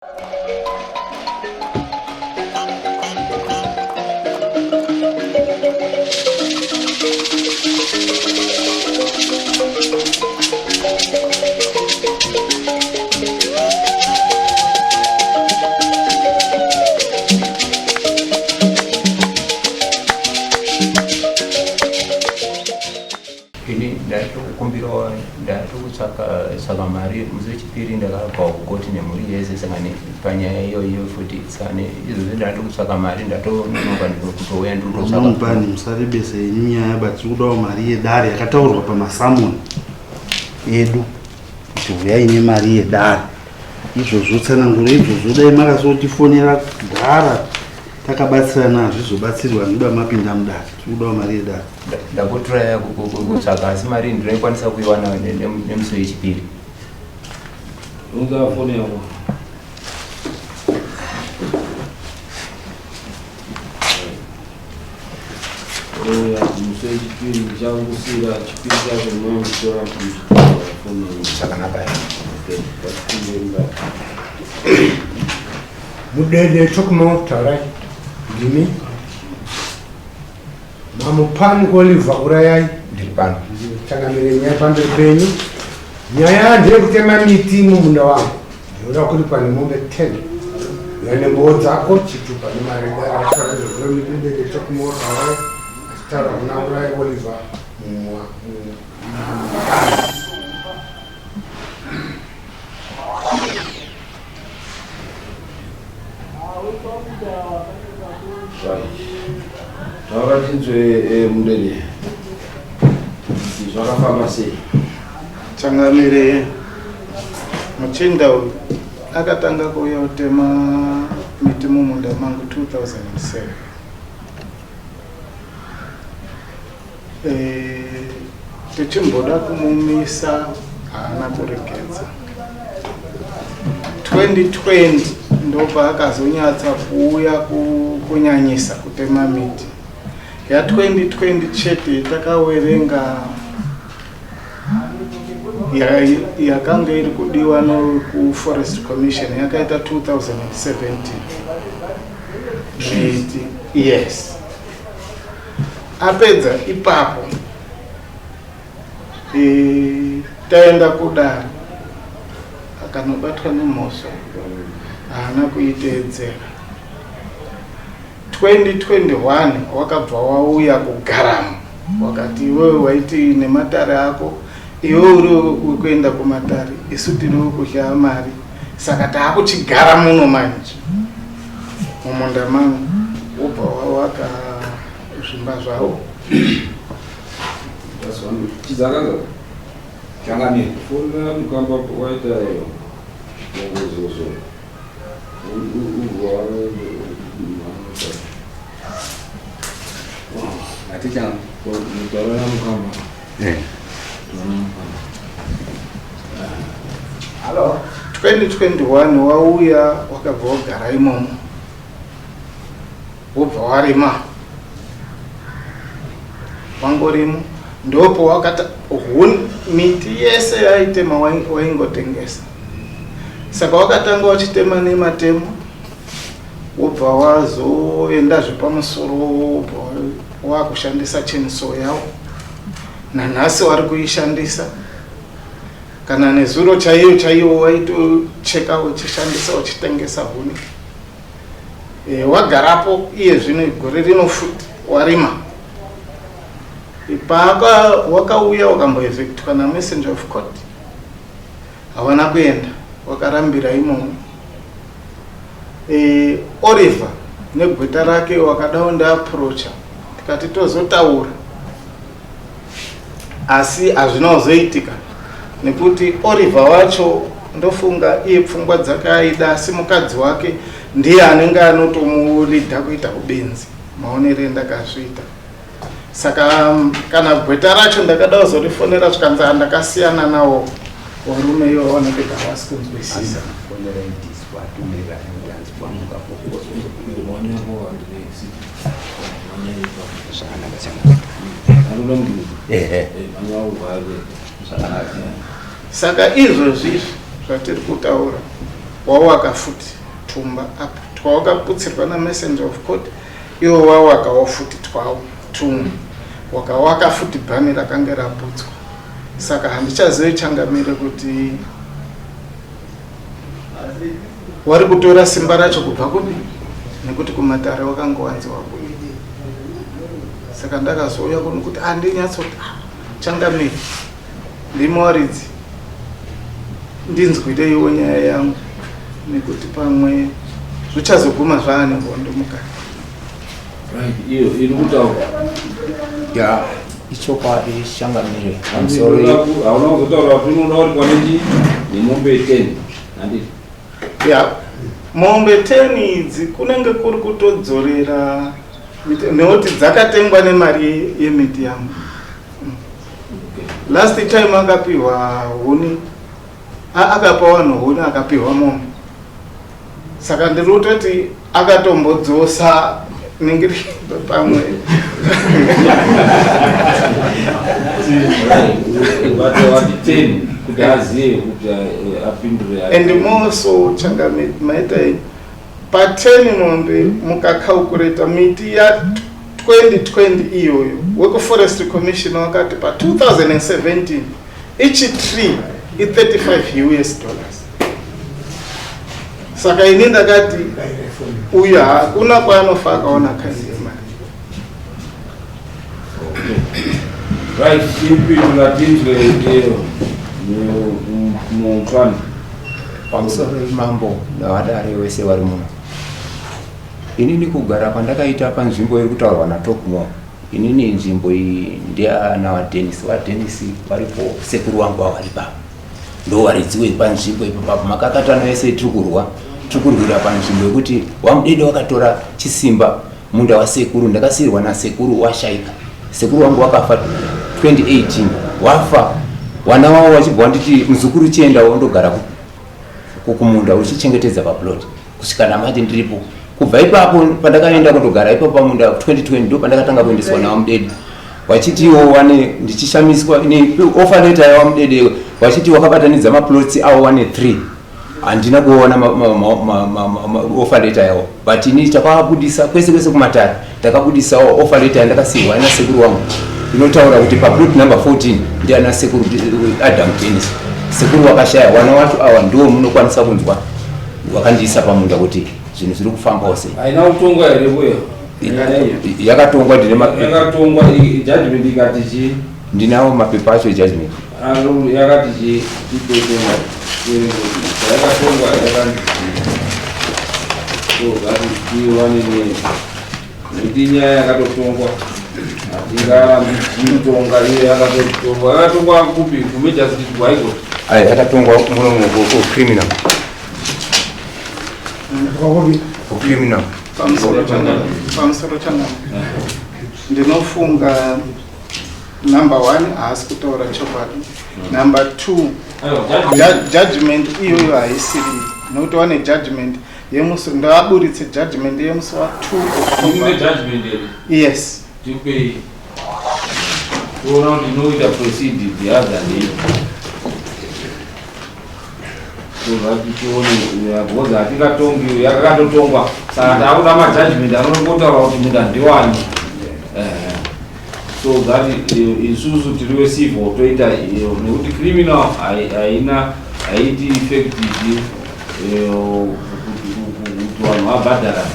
Ini ndaitokumbirawo ndaitokutsvaka tsvaka mari musi wechipiri ndakabva kukoti nemhuri yese saka panyaya iyoyo futi saka izvozvi ndaitokutsvaka mari ndatononoka ndikutouya ndikutotsvaka musarebese yenyu nyaya but tiri kudawo mari yedare yakataurwa pamasamoni edu kuti huyai nemari yedare izvozvo tsananguro izvozvo dai makazotifonera kudhara takabatsirana hazvizobatsirwa noda mapinda mudare tiri kudawo mari yedare Ndakutraya kutsvaga asi mari ndinoikwanisa kuiwana nemusi wechipiri. Unza foni yako. Musi wechipiri ndichakusira chipiri chacho munotora foni yangu. Zvakanaka. Okay, ngatipinde. Mudede Talkmore taurai ndimi Mamupani Oliver urayai. Ndiri pano. Changamire nyaya pamberi penyu. Nyaya ndeyekutema miti mumunda wangu. Ndinoda kuripa nemombe 10. Uya nembowo dzako chitupa nemari dara achitaura izvozvo midede Talkmore taurai achitaura kuna Urai Oliver mumwa. Taura tinzwe eh, mundede kuti zvakafamba sei. Changamire, muchinda uyu akatanga kuuya kutema miti mumunda mangu 2007. Eh, tichimboda kumumisa haana kuregedza 2020 ndopaakazonyatsa kuuya kunyanyisa kutema miti ya 2020 chete takawerenga yakanga iri kudiwa nokuforest commission yakaita 2017 miti yes Apedza ipapo e, taenda kudare akanobatwa nemhosva haana kuiteedzera 2021 wakabva wauya kugaramo wakati iwewe waiti nematare ako iwe uri wekuenda kumatare isu tiri wekudya mari saka taakuchigara muno manje mumunda mangu wobva wawaka zvimba zvavo Chizakaza. Changamire. Fonera mukamba waita iyo. Bongozozo. Ubva Aticha. Mutaura mukamba. Eh. Hello. 2021 wauya wakabva wagara imomo wobva warima wangorimo ndopo wakata miti yese yaitema waingotengesa saka wakatanga wachitema nematemo wobva wazoendazve pamusoro wobva wakushandisa chainsaw yawo nanhasi wari kuishandisa kana nezuro chaiyo chaiyo waitocheka uchishandisa uchitengesa huni e, wagarapo iye zvino gore rino futi warima ipaka wakauya wakamboevectwa namessenger of court hawana kuenda wakarambira imomo e, Oliver negweta rake wakadawo ndaapproacha tikati tozotaura asi hazvina kuzoitika nekuti Oliver wacho ndofunga iye pfungwa dzake aida asi mukadzi wake ndiye anenge anotomulidha kuita ubenzi maonere endakazviita saka kana gweta racho ndakada kuzorifonera zvikanzi andakasiyana nawo varume ivo vanenge havasi kunzwisisa saka izvozvi izvi zvatiri kutaura Wawaka futi tumba apa twawakaputsirwa namessenger of court, iwo wawakawo futi twawo tumwe, wakawaka futi bhani rakange raputswa. Saka handichazivi changamire kuti wari kutora simba racho kubva kupi, nekuti kumatare wakangowanziwa kupi. Saka ndakazouya kuno kuti handinyatsoti changamire, ndimoridzi ndinzwireiwo nyaya yangu, nekuti pamwe zvichazoguma zvaane hondo mukati. Right, iyo iri kutaura. Ya, ichokwadi changamire. Pamusoro. Hauna kuzotaura kuti unoda kuti kwane nemombe 10, handiti? Ya, mombe 10 idzi kunenge kuri kutodzorera nekuti dzakatengwa nemari yemiti yangu. Last time akapiwa huni, akapa vanhu huni, akapiwa mombe. Saka ndiri kutoti akatombodzosa ningiri pamwe. But wati 10 kuti azive kuti apindure. And more so changamire, maita pa10 mombe, mukacalculata miti ya2020 iyoyo, wekuforestry commission wakati pa2017 each tree i35 US dollars. Saka ini ndakati uyu hakuna kwaanofa akaona kind yemari. Right, ipindura tinzwe iyo mupani. Pamusoro, mambo navadare wese vari muno, inini kugara kwandakaita panzvimbo iri kutaurwa naTokmo, inini nzvimbo iyi ndeana vaDenis. VaDenis varipo, sekuru wangu avo vari papo, ndo varidzi wepanzvimbo ipapapo. Makakatano ese tiri kurwa, tiri kurwira panzvimbo yekuti wamudede wakatora chisimba munda wasekuru. Ndakasiyirwa nasekuru washaika. Sekuru wangu wakafa 2018. Wafa, wana wavo wachibva wanditi, muzukuru, chienda wondogara kumunda uchichengetedza paplot kusvika namanje ndiripo. Kubva ipapo pandakaenda kundogara ipapo pamunda 2020, ndo pandakatanga kuendeswa nawamudede, wachitiwo wane, ndichishamiswa neoffer letter yawamudede, wachiti wakabatanidza maplots avo wane 3. Handina kuona offer letter yavo, but ini takavabudisa kwese kwese kumatare. Takabudisawo offer letter yandakasiyirwa ina sekuru wangu, inotaura kuti paplot number 14 ndiana sekuru Adam Denis. Sekuru wakashaya, wana wacho awa ndiwo munokwanisa kunzwa wakandiisa pamunda kuti zvinhu zviri kufambawo sei. Haina kutongwa here kuyo? Yakatongwa, ndine Yakatongwa, judgment ikati chii? Ndinawo mapepa acho ejudgment. Yakati chii? Tipetongwa yakatongwa yakanzi chii? So that tiwane nekuti inyaya yakatotongwa, hatingarambi tichiitonga. Iyo yakatotongwa, yakatongwa kupi? Kumagistrate, kuHigh Court? Ai, yakatongwa muno kucriminal. Kucriminal. Pamusoro changamire, ndinofunga number one, haasi kutaura chokwadi. Number two, judgment iyoyo haisiri, nokuti wane judgment yemusi, ndavaburitse judgment yemusi wa2 Ine judgment here? Yes. Tipei toona kuti inoita proceed the other day, so that tione, because hatingatongi yakatotongwa. Saka takuda majudgment anongotaura kuti munda ndiwani, so that isusu tiri wecivil toita iyo, nekuti criminal haina, haiti effective kuti vanhu vabhadharana.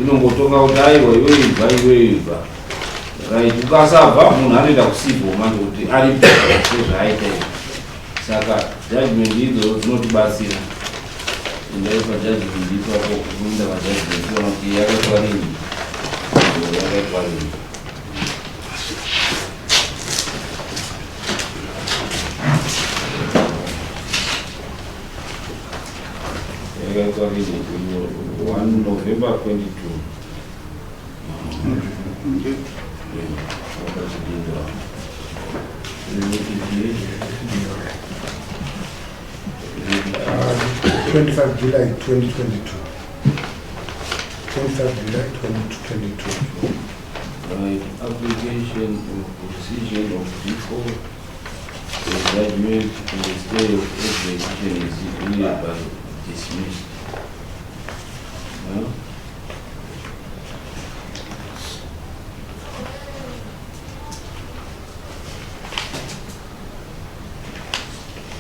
Inongotonga kuti aiwa, iwe ibva, iwe ibva. Right, ukasabva munhu anoenda kucivil manje kuti aripo sezvaaita izvo. Saka judgment idzodzo dzinotibatsira. Endai pajudgment ipapo, kuenda pajudgment kuona kuti yakaitwa rini, yakaitwa rini. Yakaitwa rini? 1 November 22. Wakachidindwa. Inoti chii? 25 July 2022. 25 July 2022. Right, application of decision of default, the judgment and the stay of execution is hereby. Dismissed. No?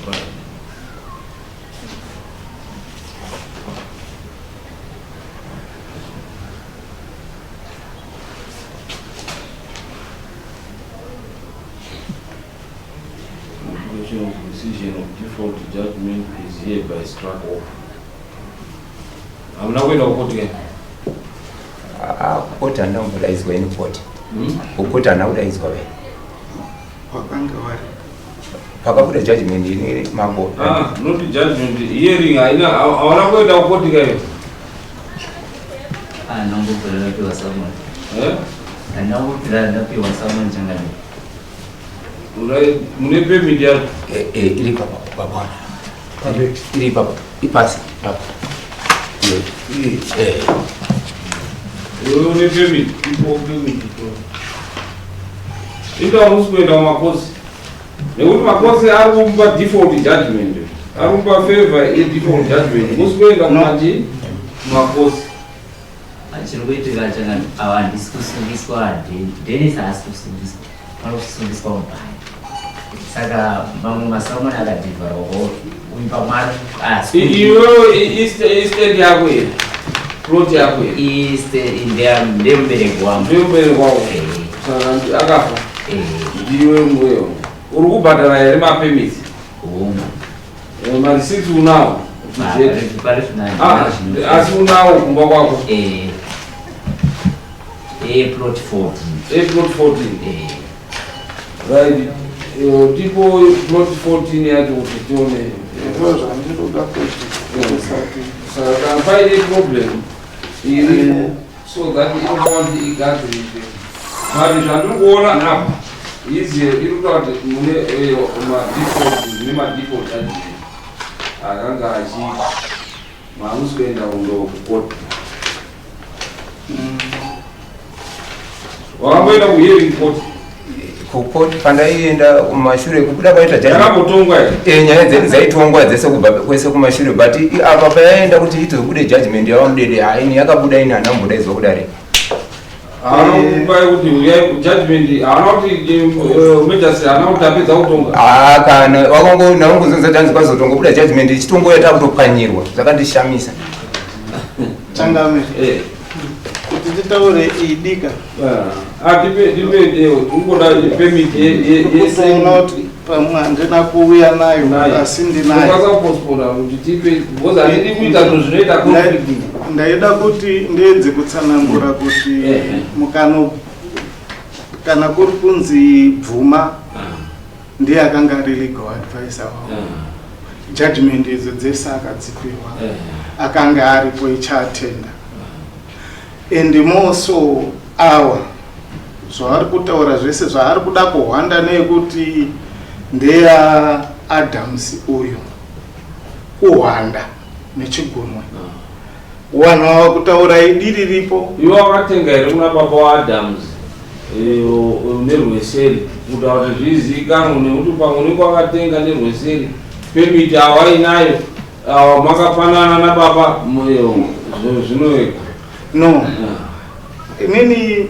Right. Application of decision of default judgment is hereby struck off. Hamuna kuenda kukoti ke? Ah, kukoti handina kumbodaidzwa ini kukoti. Kukoti handina kudaidzwa we. Wakanga wari. Pakabuda judgment ini mambo. Ah, not judgment, hearing haina hawana kuenda kukoti ke? Ah, ndangobvira ndapiwa summon. Eh? Ndangobvira ndapiwa summon changani. Right, mune permit yacho. Eh, eh, iri papa baba. Iri papa. Ipasi papa. Eh. Iwe une permit, ipo permit ito. Inga musi kuenda kumakosi. Nekuti makosi ari kumupa default judgment. Ari kumupa favor yedefault judgment. Musi kuenda kumachi kumakosi. Chiri kuitika changani ava handisi kusungiswa Dennis haasi kusungiswa. Ari kusungiswa mubhaya. Saka mamwe masummon akadhivharwawo uyu pamwe ari haasi Iwewe estate yako here. Plot yako here. Ndemubereki wangu. Ndemubereki wako. Eh, Saka akafa. eh, Ndiwe mweyo. Uri kubhadhara here mapermits? hongu. Marisiti unawo? Pari Ah, asi unawo kumba kwako? Eh, eh, plot 14. Eh, plot 14. Eh, Right. Tipo plot 14 yacho kuti tione. Ndo zvandinoda kuti usati. Saka kana paine problem iripo so that inofanira kuti igadziriswe. But zvandiri kuona apa izi iri kutaura kuti mune madefault nemadefault judgment akanga achi mamusi kuenda kundo kukoti. Wakamboenda kuhearing court? Kukoti pandaienda kumashure kubuda kwaita judgment. Yakambotongwa here? Eh, nyaya dzedu dzaitongwa dzese kubva kwese kumashure but apa payaenda kuti itobude judgment yavamudede haini yakabuda ini handina kumbodaidzwa kudare. Haana kupai kuti uyai judgment, haana kuti magistrate haana kuti apedza kutonga? Ah, kana wakongo naungozonza tanzi kwazotongobuda judgment ichitongoya takutopwanyirwa zvakandishamisa. Changamire. Eh. Kuti titaure idika. Ah, tipe tipe ungoda permit ye Kutoona kuti pamwe handina kuuya nayo Nayo. asi ndinayo. Unokwanisa kupostpona kuti tipe because handidi kuita zvinhu zvinoita conflict. Ndaida kuti ndiedze kutsanangura kuti mukano kana kuri kunzi Bvuma ndiye akanga ari legal advisor wavo. Judgment idzo dzese akadzipiwa akanga aripo ichaatenda. And more so awa zvavari kutaura zvese zvaari kuda kuhwanda neyekuti ndeya Adams uyu kuhwanda nechigunwe vanhu ava kutaura idi riripo. Iwe wakatenga here kuna baba waAdams nerweseri kutaura kuti zvizikanwe nekuti pamwe unenge wakatenga nerweseri permit awainayo awa makapanana nababa zvinoeka? No, inini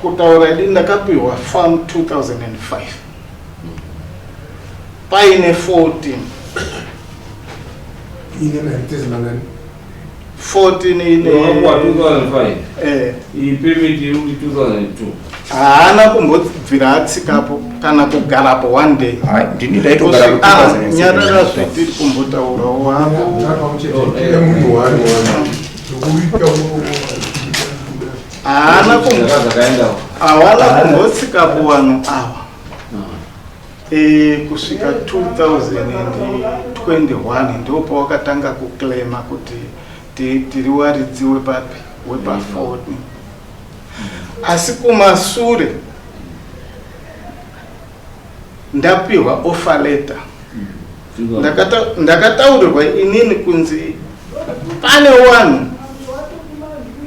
kutaura idi ndakapiwa farm 2005 paine 14. Ine mahectares mangani? 14 ine. Wakapuwa 2005? Eh. Iyi permit iri kuti 2002. Haana kumbobvira atsikapo kana kugarapo one day. Hai, ndini ndaitogara ku Ah, 2007. nyarara zvetiri kumbotaurawo hako. Munhu wani wani Haana Zvakaendawo. Hawana kumbotsikapo vanhu ava kusvika 2021 ndipo pawakatanga kuclaima kuti tiri waridzi wepapi wepa14 asi kumasure ndapiwa offer letter. Ndakataurirwa inini kunzi pane wanhu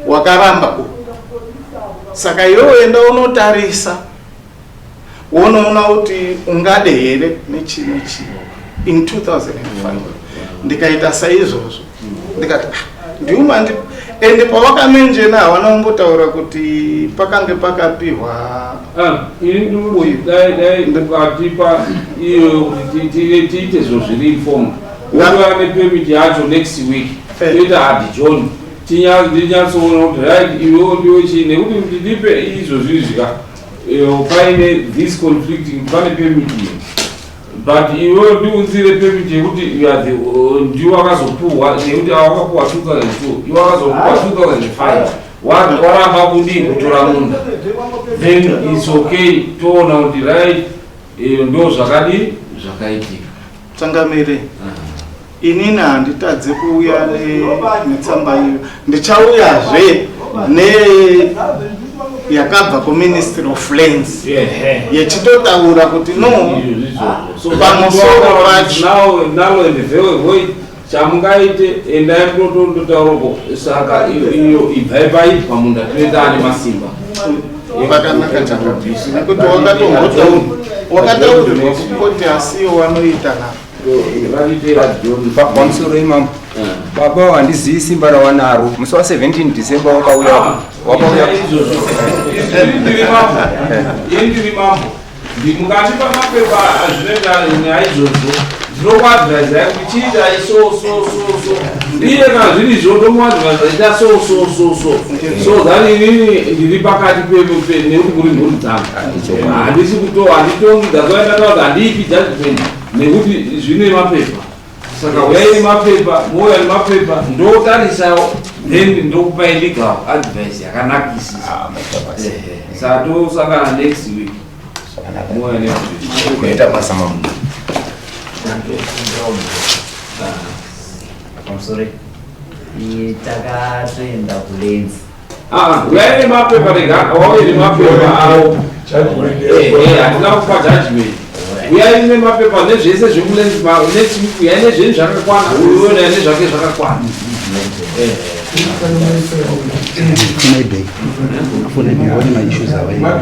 wakaramba uku, saka iwewe enda unotarisa wonoona kuti ungade here nechii nechii in 2005. Ndikaita saizvozvo. Ndikati ah, ndiumandi ende pawakamenjena hawana kumbotaura kuti pakange pakapihwa. Ah, ini ndikuti dai dai mukatipa iyo kuti tiite zviro zviri informed, wouya nepermit yacho next week, toita adjourn, tinyatsoona kuti right, iwewo ndiwe chii, nekuti kuti tipe izvo zviri zvika paine this conflicting, pane permit iyo, but iwewo ndiunzire permit yekuti you are the ndiwe wakazopuhwa, nekuti awakapuhwa 2002, iwe wakazopuhwa 2005, waramba kudii kutora munda, then it's okay, toona kuti right, ndo zvakadii zvakaitika. Changamire, inini handitadze kuuya netsamba iyo. Ndichauyazve ne yakabva kuMinistry of Lands yechitotaura kuti no, pamusoro pacho. Now and very void chamungaite, endai munotondotaurako. Saka iyo ibvai paitwa munda, tinoita ane masimba. Pakanaka changamire, nekuti wakataurirwa kukoti, asiyo wanoita na Pamusoro imambo, baba, handizivi simba rawanaro. Musi wa17 December wakauya wakauya. Izvozvo ndiri mambo, ini ndiri mambo. Mukatipa mapepa zvinoita nyaya izvozvo, ndinokuadvaisai kuti chiitai so so so so. Iye kana zviri izvo, ndomuadvaisa ita so so so so, so that inini ndiri pakati nekuti kuri mhuri dzangu, handisi kuto handitongi. That's why ndataura kuti handiipi judgment nekuti zvine mapepa. Saka uyai nemapepa, mouya nemapepa, ndotarisawo, then ndokupai legal advice yakanakisisa. Ah, maita basa. Ehe. Saka tosangana next week, mouya next week. Maita basa, mambo. Pamusoro, takatoenda kuLands. Ah, uyai nemapepa rega, wauye nemapepa avo. Ehe, handina kupa judgment. Uyai nemapepa nezvese zvekuLands next week. Uyai nezvenyu zvakakwana, uyoona nezvake zvakakwana. Ehe. Fona ibheki, fona ibheki, one maissues awainawo.